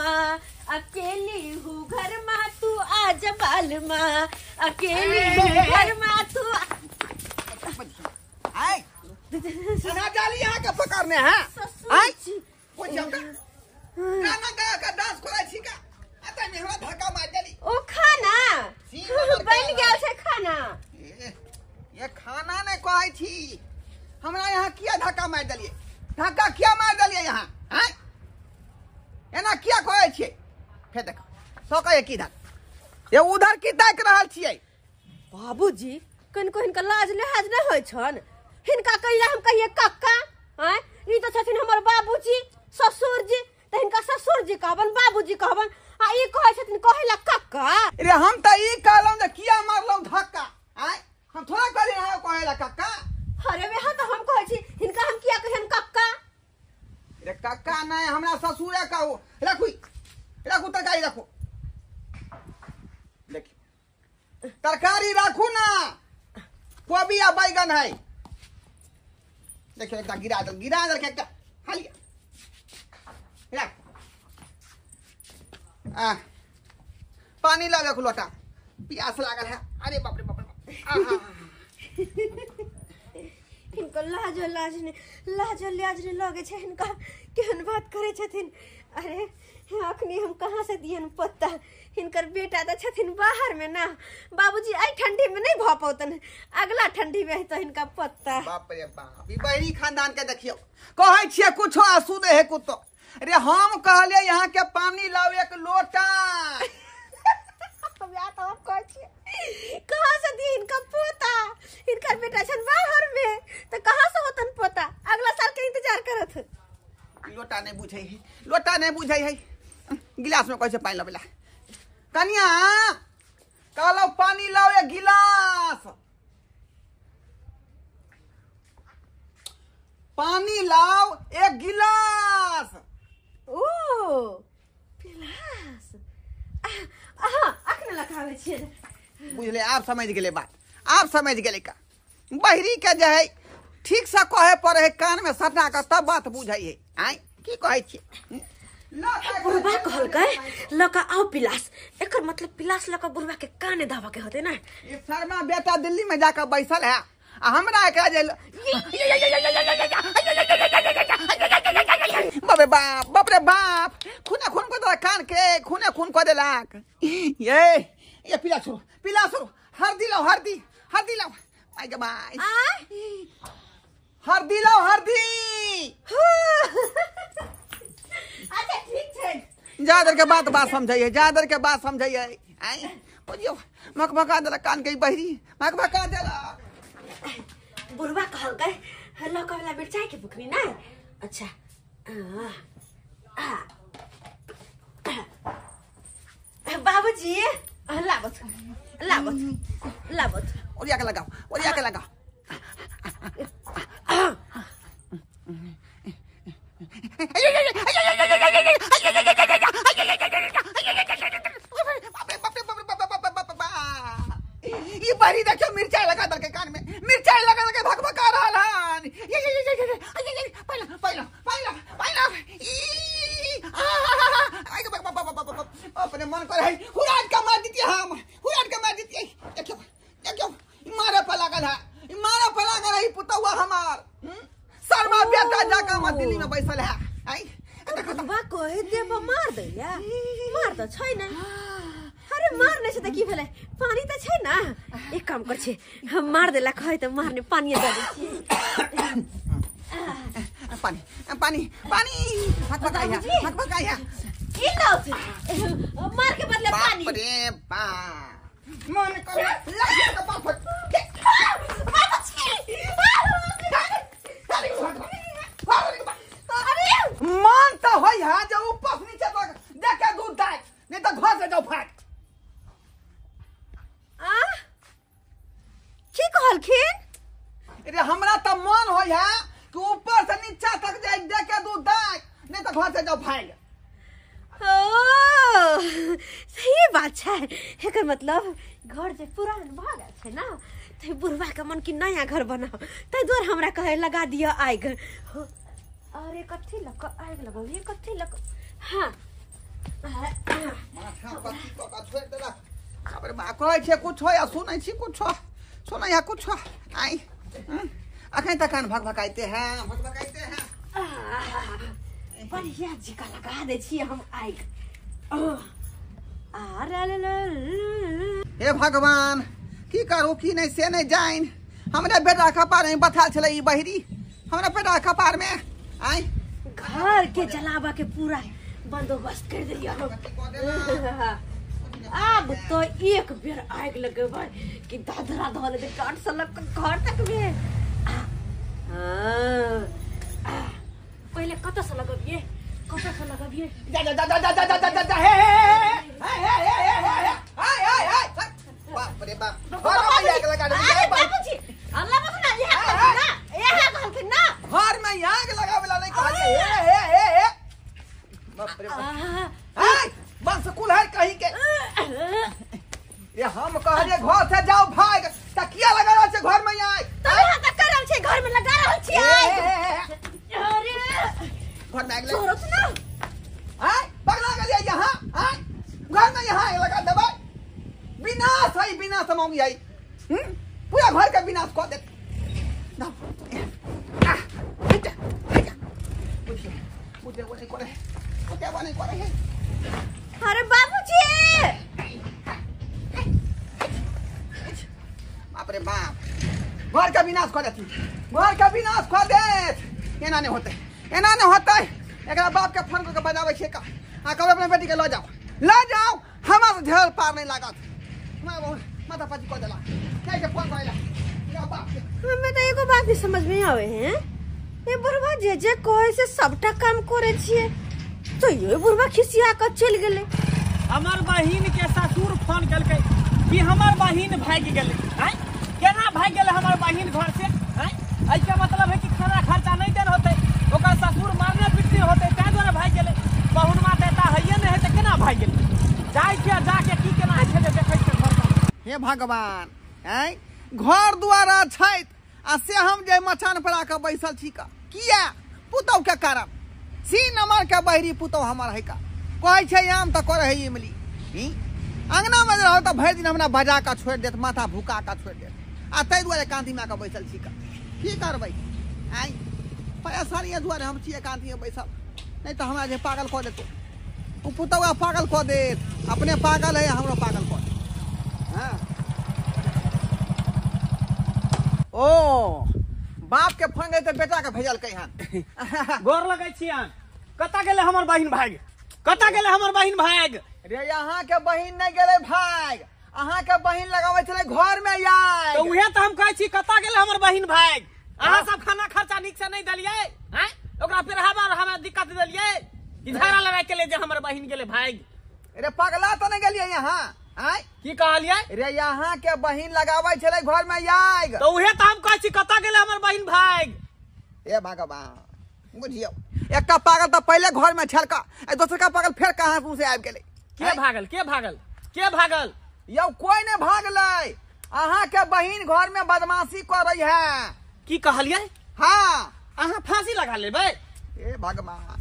बालमा, अकेली हूँ घर मा तू आजा बालमा, अकेली हूँ घर मा तू। आय ना जाली यहाँ के पकड़ने हैं। आय पूछो का गाना गा का डांस करै छी का अतः में हमरा धक्का मार देली। ओ खाना बन गेल छै खाना। ये खाना नै कहै छी, हमरा यहाँ किया धक्का मार देलिए? धक्का किया मार देलिए यहाँ? आय एना किया कहै छियै? फेर देख सो कहे की धक ये उधर की ताक रहल छियै? बाबूजी कनको हिनका लाज लिहाज नै होइ छन। हिनका कहिया हम कहिए कक्का? आय ई तो छथिन हमर बाबूजी ससुर जी, त हिनका ससुर जी कहबन बाबूजी कहबन, आ ई कहै छथिन कहेला कक्का। अरे हम त ई कहलौं जे किया मारलौं धक्का? आय हम थोड़ा कहली ना कहेला कक्का। अरे वह तो हम कहै छी हिनका हम किया कहियन कक्का? अरे कक्का नहीं, हमरा ससुरे कहू। रखू रखू तरकारी रखू, देखियो तरकारी रखू ना, कोबी आ बैगन है। देखियो एकटा गिरा दल, गिरा दल एकटा हालिया रख। आ पानी ला एक लोटा, प्यास लागल है। अरे बाप रे बाप रे, आहा हिनका लाजो लाज ने, लाजो लाज ने लगे छै हिनका, केहन बात करे छथिन। अरे अखनी हम कहाँ से दियन पत्ता? हिनकर बेटा तऽ छथिन बाहर में ना बाबूजी, एहि ठंडी में नहीं भऽ पौतन, अगला ठंडी में हेतौ हिनका पत्ता। बाप रे बाप, ई बहरी खानदान के देखियो कहै छियै कुछो आ सुनै है कुतो। अरे हम कहलियै यहाँ के पानी लाओ एक लोटा। हम या तो हम कहै छियै कहाँ से दी हिनका पोता? हिनकर बेटा छन बाहर में तो कहाँ से होतन पोता? अगला साल के इंतजार करत। लोटा नहीं बुझै है, लोटा नहीं बुझै है, गिलास में कैसे पानी लाबेला? कनिया कहलो पानी लाओ एक गिलास, पानी लाओ एक गिलास। ओ गिलास, आहा अखन लखाबै छियै। बुझले आप समझ गेले बात, आप समझ गेले का बहरी के जे है ठीक से कहे पड़े है, कान में सटा के तब बात बुझै है। आय की कहै छियै? बुढ़बा कहलकै लका आओ पिलास, एकर मतलब पिलास लका बुढ़बा के काने धावा के होते ना। ये शर्मा बेटा दिल्ली में जाकर बैसल है आ हमरा एकरा जे बाप रे बाप, बाप रे बाप, खूने खून को देलक कान के, खूने खून को देलक। ये पिला छोड़ो, पिला छोड़ो, हल्दी लाओ, हल्दी, हल्दी लाओ, my गे my, हल्दी लाओ, हल्दी। अच्छा ठीक छै, जादर के बात बात समझाइए, जादर के बात समझाइए। आई बुझियो मकमका देलक कान के बहरी, मकमका देलक। बुढ़वा कहलकै लका वाला मिरचाई के बुकनी ना। अच्छा आ बाबूजी लाबत लाबत लाबत, ओरिया के लगाओ, ओरिया के लगाओ। ये बहरी देखियो मिर्चाई लगा दल के कान में, मिर्चाई लगा दल के भकभका रहल हन। ये ये ये ये पहिला पहिला पहिला पहिला ई आ आई के बाप बाप बाप, अपने मन कर है हुराज के मार दीतिए, हम हुराज के मार दीतिए। देखियो देखियो मारे पर लागल है, मारे पर लागल है पुतौआ हमार। शर्मा बेटा जाकर हम दिल्ली में बैसल है। आई बुढ़बा कहि देब मार दैया, मार त छैन। अरे मार नै छै त की भेलै, पानी त छै ना। एक काम कर छै, हम मार देला कहै त मारने पानी दऽ दै छियै। पानी पानी पानी, भकभकाइया भकभकाइया। ई लाउ छै मार के बदले पानी। बाप रे बाप, मन करे लागी के बाप। मन तो होई है जो ऊपर नीचे तक देख के दूध दाय, नहीं तो घर से जाओ फाट। आ की कहलखिन? अरे हमरा तो मन होई है कि ऊपर से नीचा तक जाए देख के दूध दाय, नहीं तो घर से जाओ भाग। ओ सही बात छै, एकर मतलब घर जे पुरान भऽ गेल छै ना, ते बुढ़वा के मन कि नया घर बनाओ, ताहि दुआरे हमरा कहे लगा दिअ आगि। अरे कथी लऽ कऽ आगि लगाउ, ये कथी लऽ कऽ? हाँ माथा पत्ती कऽ कऽ छोड़ि देलक। बाप रे बा, कहै छियै कुछो आ सुनै छी कुछो, सुनै है कुछो। आइ अखन तक कान भकभकाइते हैं, भकभकाइते हैं। बढ़िया झिका लगा दै छियै हम आगि। हे भगवान, की करू की नहीं से नहीं जानि। हमरा बेटा कपार में बथाल छलै ई बहिरी, हमरा बेटा कपार में। आइ घर के जलावा के पूरा बंदोबस्त कर दिया हम। अब तो एक बेर आगि लगेबै कि धधरा धऽ लेतै काठ से लग कऽ घर तक में। पहिले कतऽ से लगबियै, कतऽ से लगबियै? जा जा जा जा जा जा जा जा, हे हे हे हे हे हे हे, हाय हाय हाय, बाप रे बाप, घर में आग लगा देलकै। बाबूजी अल्लाह बस ना, इहा कहलखिन ना, इहा कहलखिन ना, घर में आग लगावे ला नहीं कहलियै। हे हे हे हे, बाप रे बाप, हाय बंस कुल्हड़ कहीं के। ये हम कहलियै घर से जाओ भाग, त किया लगा रहल छै घर में आग? त इहा त कर रहल छै, घर में लगा रहल छी आग। अरे घर में आग लग छोड़ो ना। आय पगला गेलियै यहाँ, आय घर में यहाँ आग लगा देबै, विनाश है, विनाश मांगी है। पूरा घर के विनाश कऽ देत। अरे बाबूजी, बाप रे बाप, घर का विनाश कऽ देत, घर का विनाश कऽ देत। एना नहि होतै, एना नहि होतै। एकरा बाप के फोन कऽ के बजाबै छियै का, आ कहबै अपना बेटी के लऽ जाओ, लऽ जाओ, हमरा से झेल पार नहि लागत। हमरा बहुत माथा पाची कऽ देला, के फोन करै ला बाप के। हमें तो एगो बात नहीं समझ में आवे हैं, ये बुढ़वा जे जे कहै से सबटा काम करे छियै, तो ये बुढ़वा खिसिया कऽ चलि गेलै। हमर बहिन के ससुर फोन केलकै कि हमर बहिन भागि गेलै। आँय केना भागि गेलै हमर बहिन घर से? आँय एहिके मतलब है कि खाना खर्चा नहीं देन होतै, ओकर ससुर मारने पीटने होतै, ताहि दुआरे भागि गेलै। पहुनमा तऽ एतऽ हैये नहि है तऽ केना भागि गेलै? जाइ छियै जाके की केना होइ छै देखै छियै घर पर। हे भगवान, आँय घर द्वारा छथि आ से हम जे मचान पर आके बैसल छी का, किया? पुतहु के कारण। सी नंबर के बहिरी पुतहु हमर है का, कहै छै आम तऽ करै है इमली। अंगना में रहौ तऽ भरि दिन हमरा बजा कऽ छोड़ि देत, माथा भुका कऽ छोड़ि देत, आ ताहि दुआरे एकान्तीमे आके बैसल छी का। की करबै? आँय परेशानी दुआरे हम छी एकान्तीमे बैसल, नहि तऽ हमरा जे पागल कऽ देतौ ओ पुतहुआ, पागल कऽ देत। अपने पागल है, हमरो पागल कऽ देत। हाँ ओ बाप के फोन गए तऽ बेटा के भेजलकै हन। गोर लगै छियन। कतऽ गेलै हमर बहिन भागि? कतऽ गेलै हमर बहिन भागि? रे अहाँ के बहिन नहि गेलै भागि, अहाँ के बहिन लगाबै छलै घर में आगि। तऽ उहे तऽ हम कहै छी, कतऽ गेलै हमर बहिन भागि? अहाँ सब खाना खर्चा नीक से नहि देलियै, आँय ओकरा पेरहावा हमरा दिक्कत देलियै कि झगड़ा लड़ाई के लिए जे हमर बहिन गेलै भागि। रे पगला तऽ नहि गेलियै यहाँ? आँय की कहलियै? रे यहाँ के बहिन लगाबै छलै घर में आगि। तऽ उहे तऽ हम कहै छी, कतऽ गेलै हमर बहिन भागि? हे भगवान, बुझियौ एकटा पागल तऽ पहिले घर में छलका, आ दोसरका पागल फेर कहाँ से आबि गेलै। के भागल? के भागल? के भागल? यौ कोई नहि भागलै, अहाँ के बहिन घर में बदमाशी करै है। की कहलियै? हाँ अहाँ फांसी लगा लेबै? हे भगवान,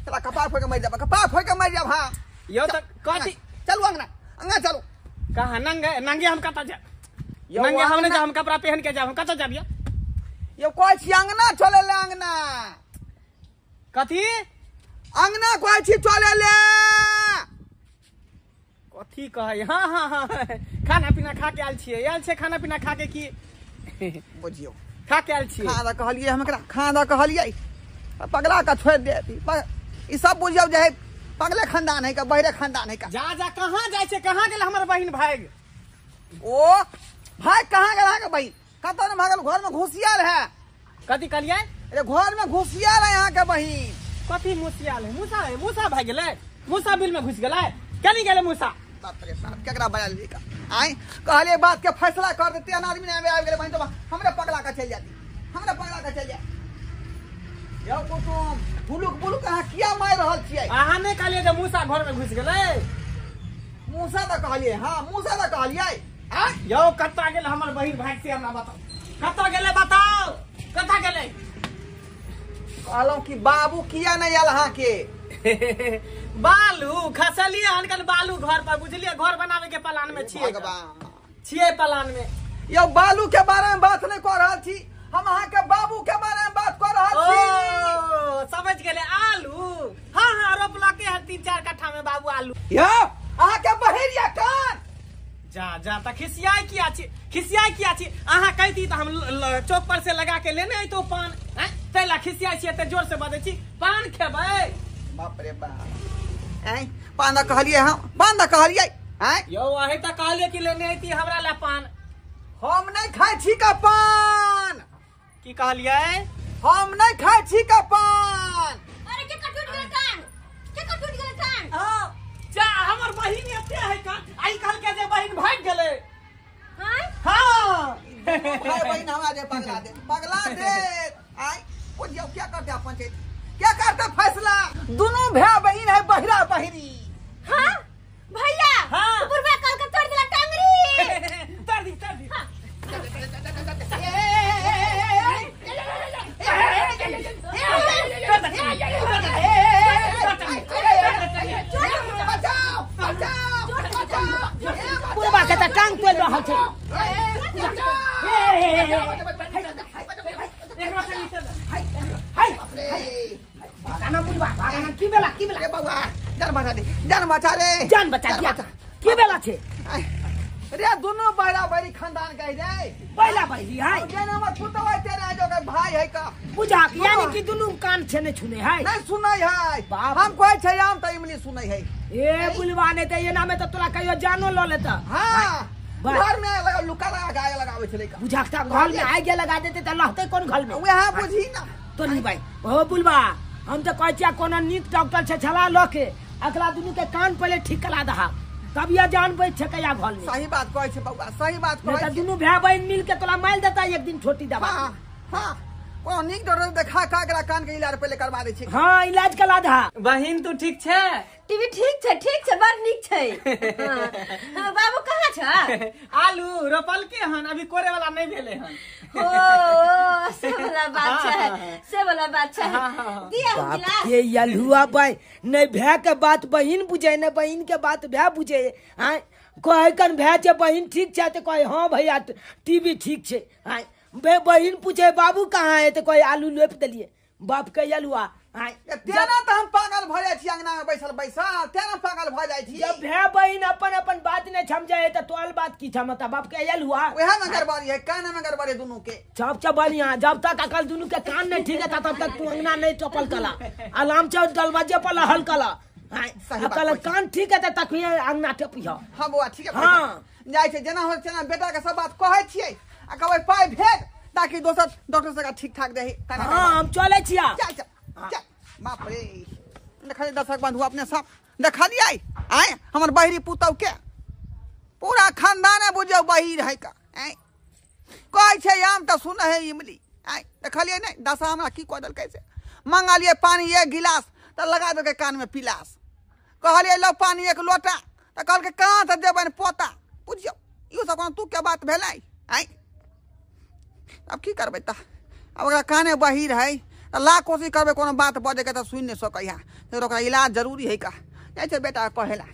चला कपार फोड़ के मरि जाब, कपार फोड़ के मरि जाब। हाँ यौ तऽ कथी? चलू अंगना, अंगना चलू। कहाँ नंगे? नंगे हम कतऽ जाब? नंगे हम नहि जाब, हम कपड़ा पहन के जाब, हम कतऽ जाब? यौ कहै छी अंगना चलै ले, अंगना। कथी? अंगना कहै छी चलै ले। कथी कहै? हाँ हाँ हाँ, खाना पीना खा के आयल छियै, आयल छियै खाना पीना खा के। की बुझियौ खा के आयल छियै? खाना कहलियै हम एकरा, खाना कहलियै, पगला के छोड़ि देत ई सब। बुझियौ जे है पगले खानदान है का, बहिरे खानदान है का। जा जा कहाँ जाइ छै? कहाँ गेल हमर बहिन भागि? ओ भाग कहाँ गेल अहाँके बहिन? कतऽ ने भागल, घर में घुसियाल है। कथी कहलियै? अरे घर में घुसियाल है अहाँके बहिन। कथी मुसियाल है? मूसा है, मूसा भागि गेलै, मूसा बिल में घुसि गेलै। केनी गेलै मूसा? बाप रे बाप, केकरा बजा लेली का? आँय कहलियै बात के फैसला कर देते, आदमी नहि आबि गेलै बहिन, तो हमरे पगला के चलि जाती, हमरे पगला के चलि जाय। यौ कुटुम बुलुक बुलुक अहाँ किया मारि रहल छियै? अहाँ नहि कहलियै जे मूसा घर में घुसि गेलै? मूसा तऽ कहलियै, हाँ मूसा तऽ कहलियै। आँय यौ कतऽ गेल हमर बहिन भागि से हमरा बताउ, कतऽ गेलै बताउ, कतऽ गेलै? कहलहुँ कि बाबू किया नहि आयल अहाँके? बालू खसलिए हन बालू घर पर बुझलिए, घर बनावे के प्लान में छिए, छिए प्लान में। यो बालू के बारे में बात नहीं कर रहल छी हम, अहाँ के बाबू के बारे में बात कर रहल छी। ओ समझ गेले, आलू हां हां रोपलके हन 3-4 कट्ठा में बाबू आलू। यो अहाँ के बहिरिया कान जा जा त खिसियाई किया छी, खिसियाई किया छी? अहाँ कहती त हम चौक पर से लगा के लेने अइतो पान, हैं तैला खिसियाई छी त जोर से बजै छी पान खेबै। बाप रे बाप, हैं पान द कहलिए हम, पान द कहलिए हैं यो अहे त कहलिए कि लेने अइती हमरा ला पान। हम नहीं खाइ छी का पान। की कहलिए? हम नहीं खाइ छी का पान। अरे के टूट गेल कान, के टूट गेल कान? हां जा हमर बहिन एते है कान, आई कहल के जे बहिन भाग गेलै। हां हां भाई बहिन हमरा जे पगला दे, पगला दे। आई ओ जो क्या करते अपन पंचायत, क्या करते फैसला? दोनों भाई बहिन है बहिरा बहिरी। हां भैया हां बुढ़वा कल के तोड़ देला टांगरी। तोड़ दी, तोड़ दी। बुढ़वा के त टांग तोड़ रहल छै। की बेला, की बेला बाबा? जान बचा दे, जान बचा रे, जान बचा दिया। की बेला छे रे? दोनों बहरा बहरी खानदान के रे, बहरा बहरी है जे हमर पुतवा तेरे जो के भाई है का बुझा, यानी कि दोनों कान छे ने छुने है, नहीं सुनै है। हम कहै छै आम त इमली सुनै है। ए बुलवा ने त एना में त तोरा कहियो जानो ल लेता। हां घर में लगा लुका लगा गाय लगावे छले का बुझा, त घर में आग लगा देते त लहते कोन घर में? वहां बुझी ना तो नहीं भाई। ओ बुलवा हम त कहै छिया कोनो नीक डॉक्टर छै छला ल के अगला दुनू के कान पहिले ठीक करा दहा, तब यह जान बच सके या घर में। सही बात कहै छै बौआ, सही बात कहै छै। दुनू भाई बहिन मिल के तोरा मार देता एक दिन छोटी दवा। हां हां कोनो नीक डॉक्टर देखा का एकरा कान के इलाज पहिले करवा दै छै। हां इलाज करा दहा। बहिन तू ठीक छै? टीवी ठीक छै, ठीक छै, बड़ नीक छै। हां बाबू कहां छ? आलू रोपल के हन, अभी कोरे वाला नहीं भेले हन। ओ से वाला बात छै, से वाला बात छै। दिया गिलास के यलहुआ भाई नहीं भै के बात बहिन बुझे ने बहिन के बात भै बुझे। हां कहै कन भै जे बहिन ठीक छै त कहै हां भैया टीवी ठीक छै। हां बे बहिन पूछे बाबू कहाँ है त कहै आलू लोप देलिए बाप के यलहुआ। हां तेना त हम पागल भ जाइ छी अंगना में बैसल बैसल, तेना पागल भ जाइ छी। जब भै बहिन अपन अपन बात नहीं समझे त तोहर बात की क्षमता बाप के यलहुआ। वएह में गड़बड़ी है, कान में गड़बड़ी दुनू के। सब सब बढ़िया, जब तक अकल दुनू के कान नहीं ठीक है तब तक तू अंगना नहीं टपल कला, अलाम चौ दरवाजे पर लहल कला। हां अकल कान ठीक है त तखनी अंगना टपिह। हां बौआ ठीक है। हां जाइ छै जेना हो तेना बेटा के सब बात कहै छियै आ कहबै पाइ भेज ताकि दोसर डॉक्टर से ठीक ठाक देही। हां हम चलै छिया। चल चल चल। बाप रे देखलियै दर्शक बंधु अपने सब देखलियै आय हमर बहिरी पुतहु के पूरा खानदाने बुझियौ बहिर है का। आय कहै छै आम त सुनै है इमली। आय देखलियै नहि दशा हमरा की कऽ देलकै से। मंगलियै पानी एक गिलास त लगा देलकै कान में पिलास। कहलियै लो पानी एक लोटा त कहलकै कहाँ से देबनि पोता। बुझियौ इहो सब तू के बात भेलै। आय अब की करबै त, अब ओकरा काने बहिर है त लाख कोशिश करबै कोनो बात बजैके त सुनि नहि सकै है, ओकरा इलाज जरूरी है का। जाइ छै बेटा कहेला।